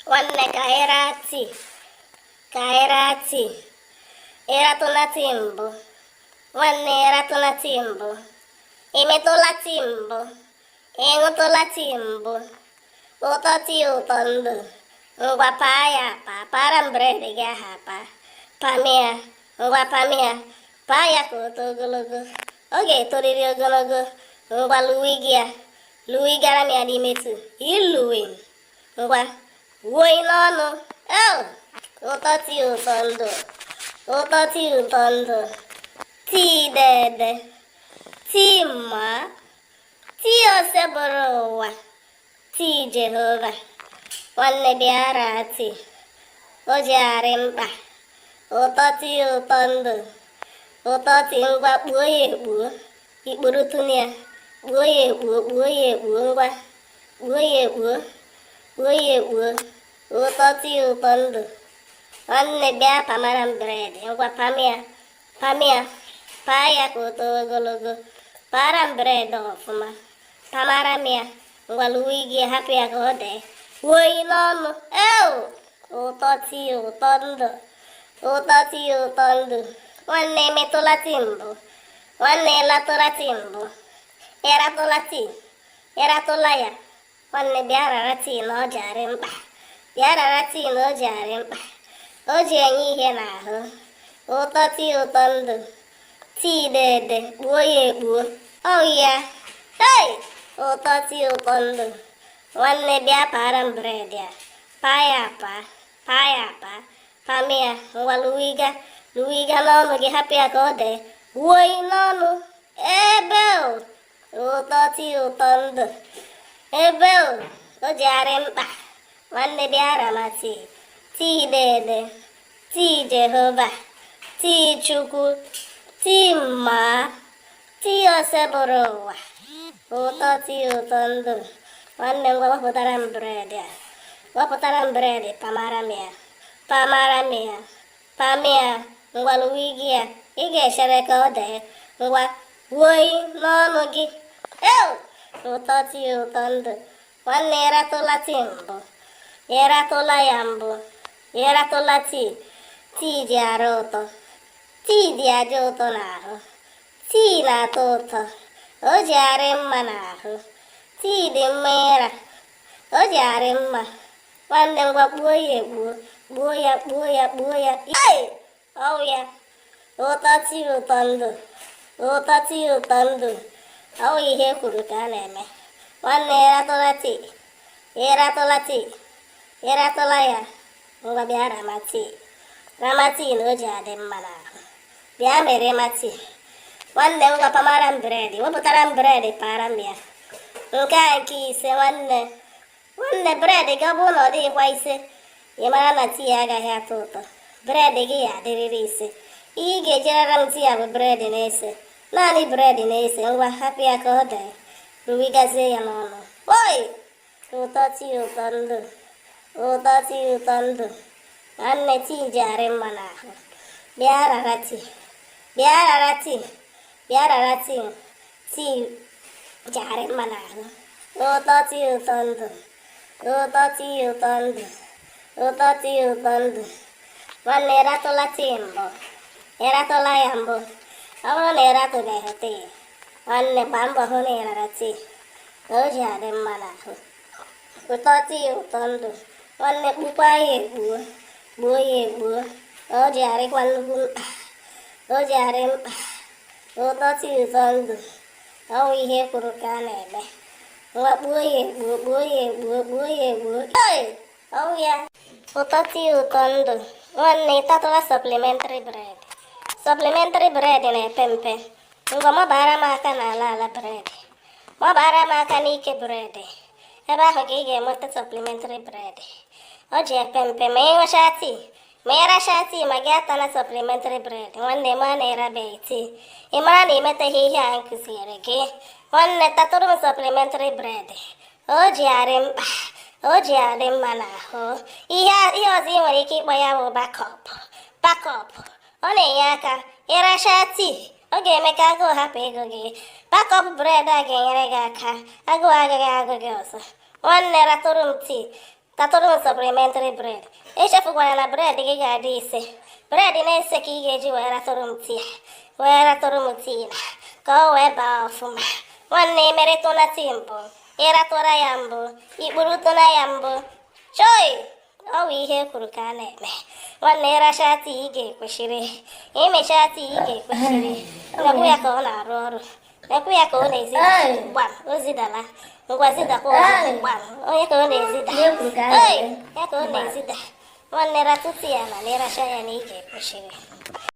Nwanne, ka anyị raa tii, ka anyị raa tii. Ị ratụla tii mbụ? Nwanne, ị ratụla tii mbụ? Ị metụla tii mbụ? Ị ṅụtụla tii mbụ? Ụtọ tii, ụtọ ndụ. Ngwa, paa ya, paa, para m bread gị ahụ, paa, pamịa. Ngwa, pamịa, paa ya ka o too ogologo. Ọ ga-etoriri ogologo. Ngwa, luwi gị ya, luwigara m ya n'ime tii iluwi. Ngwa, wuo n'ọnụ. Oh! Ụtọ tii, ụtọ ndụ. Ụtọ tii, ụtọ ndụ. Tii dede, tii mma, tii Osebụrụ ụwa, tii Jehova. Nwanne, bịa raa tii, o ji arị mkpa. Ụtọ tii, ụtọ ndụ. Ụtọ tii. Ngwa, kpuo ya ekpuo, ikpuru tụnụ ya, kpuo ya ekpuo, kpuo ya ekpuo. Ngwa, kpuo ya ekpuo, kpuo ya ekpuo. Ụtọ tii, ụtọ ndụ. Nwanne, bịa pamara m bread. Ngwa, pamịa, pamịa, paa ya ka o too ogologo. Para m bread ọfụma, pamara m ya. Ngwa, luwe gị, hapụ ya ka ọ dee woyi n'ọnụ. Eo! Ụtọ tii, ụtọ ndụ. Ụtọ tii, ụtọ ndụ. Nwanne, emetụla tii mbụ? Nwanne, ịlatụla tii mbụ? Ịratụla tii? Ịratụla ya? Nwanne, bịa rara tii na ọ ji arị mkpa. Bịa rara tii na o ji arị mkpa, o ji enye ihe n'ahụ. Ụtọ tii, ụtọ ndụ. Tii dede, kpuo ya ekpuo. Ọ ya, hei! Ụtọ tii, ụtọ ndụ. Nwanne, bịa para m bread a, paa ya, paa, paa ya, paa, pamị ya. Ngwa, luwiga, luwiga n'ọnụ gị, hapụ ya ka ọ dee wuoyi n'ọnụ. Ebe o ụtọ tii, ụtọ ndụ. Ebe o o ji arị mkpa. Nwanne, bịa rama tii. Tii dede, tii Jehova, tii Chukwu, tii mma, tii Osebụrụ ụwa. Ụtọ tii, ụtọ ndụ. Nwanne m, gwa wepụtara m bread a, wepụtara m bread, pamara m ya, pamara m ya, pamịa. Ngwa, luwigi ya, ị ga-echere ka ọ dee. Ngwa, wuoyi n'ọnụ gị. Eo! Ụtọ tii, ụtọ ndụ. Nwanne, ịratụla tii mbụ? Ịratụla ya mbụ? Ịratụla tii? Tii ji arụ ụtọ. Tii dị aja ụtọ n'ahụ. Tii na-atọ ụtọ, o ji arị mma n'ahụ. Tii dị mma ịra, o ji arị mma. Nwanne m, gwa kpuo ya ekpuo, kpuo ya, kpuo ya, kpuo ya. Ei! Ọwụ ya. Ụtọ tii, ụtọ ndụ. Ụtọ tii, ụtọ ndụ. Ọwụ ihe kwuru ka a na-eme. Nwanne, ịratụla tii? Ịratụla tii? Ịratụla ya? Ngwa, bịa rama tii, rama tii na o ji adị mma n'ahụ. Bịa mere ma tii. Nwanne m, gwa pamara m bread, wepụtara m bread, para m ya. Nke a nke ise. Nwanne, nwanne, bread gị, ọ bụrụ na ọ dịghịkwa ise, ị mara na tii agaghị atọ ụtọ. Bread gị ya adịrịrị ise. Ihe ị ga-ejerara m tii a bụ bread na-ese, naanị bread na-ese. Ngwa, hapụ ya ka ọ dee, ruwigazie ya n'ọnụ. Oi! Ụtọ tii, ụtọ ndụ. Ụtọ tii, ụtọ ndụ. Nwanne, tii ji arị mma n'ahụ. Bịa rara tii, bịa rara tii, bịa rara tii. Tii ji arị mma n'ahụ. Ụtọ tii, ụtọ ndụ. Ụtọ tii, ụtọ ndụ. Ụtọ tii, ụtọ ndụ. Nwanne, ịratụla tii mbụ? Ịratụla ya mbụ? Ọ bụrụ na ịratụbeghị tii, nwanne, gbaa mbọ hụ na ị rara tii na o ji adị mma n'ahụ. Ụtọ tii, ụtọ ndụ. Nwanne, kpukwa ya ekpuo, kpuo ya ekpuo. O ji arịkwa nnukwu mkpa, o ji arị mkpa. Ụtọ tii, ụtọ ndụ. Ọ bụ ihe kwuru ka a na-eme. Ngwa, kpuo ya ekpuo, kpuo ya ekpuo, kpuo ya ekpuo. Ei! Ọwụ ya. Ụtọ tii, ụtọ ndụ. Nwanne, ịtatụla supplementary bread? Supplementary bread na-epe mpe. Ngwa, mabara m aka n'ala ala bread, mabara m aka n'ike bread. Ebe ahụ ka ị ga-enweta supplementary bread. Ọ ji epe mpe. Ma ị ṅụchaa tii, ma ị rachaa tii, ma gị atala supplementary bread, nwanne m, a na-erabeghị tii, ị mara na ị meteghị ihe a nkụziere gị. Nwanne, tatụrụ m supplementary bread. O ji arị mkpa, o ji adị mma n'ahụ. Ihe ihe ọzọ ị nwere ike ịkpọ ya bụ backup, backup. Ọ na-enye aka ịracha tii, ọ ga-eme ka agụụ hapụ ịgụ gị. Backup bread a ga-enyere gị aka, agụụ agaghị agụ gị ọzọ. Nwanne, ratụrụ m tii. Tatụrụ m supplementary bread. Echefukwara na bread gị ga-adị 5. Bread na-ese ka ị ga-eji wee ratụrụ m tii, wee ratụrụ m tii na ka ọ wee baa ọfụma. Nwanne, emeretụna tii mbụ? Ịratụra ya mbụ? Ikpurutụna ya mbụ? Choi, ọ bụ ihe e kwuru ka a na-eme. Nwanne, ịracha tii, ị ga-ekwesịrị. Imechaa tii, ị ga-ekwesịrị. Nekwu ya ka ọ na-arụ ọrụ, nekwu ya ka ọ na-ezida. Gbam, o zidala. Ngwa, zidakwa ọzọ. Gbam, onye ka ọ na-ezida. Ihe kwuru ka a Ei, na-eme. ya ka ọ na-ezida. Nwanne, ratụ tii ya na ịracha ya na ị ga-ekwesịrị.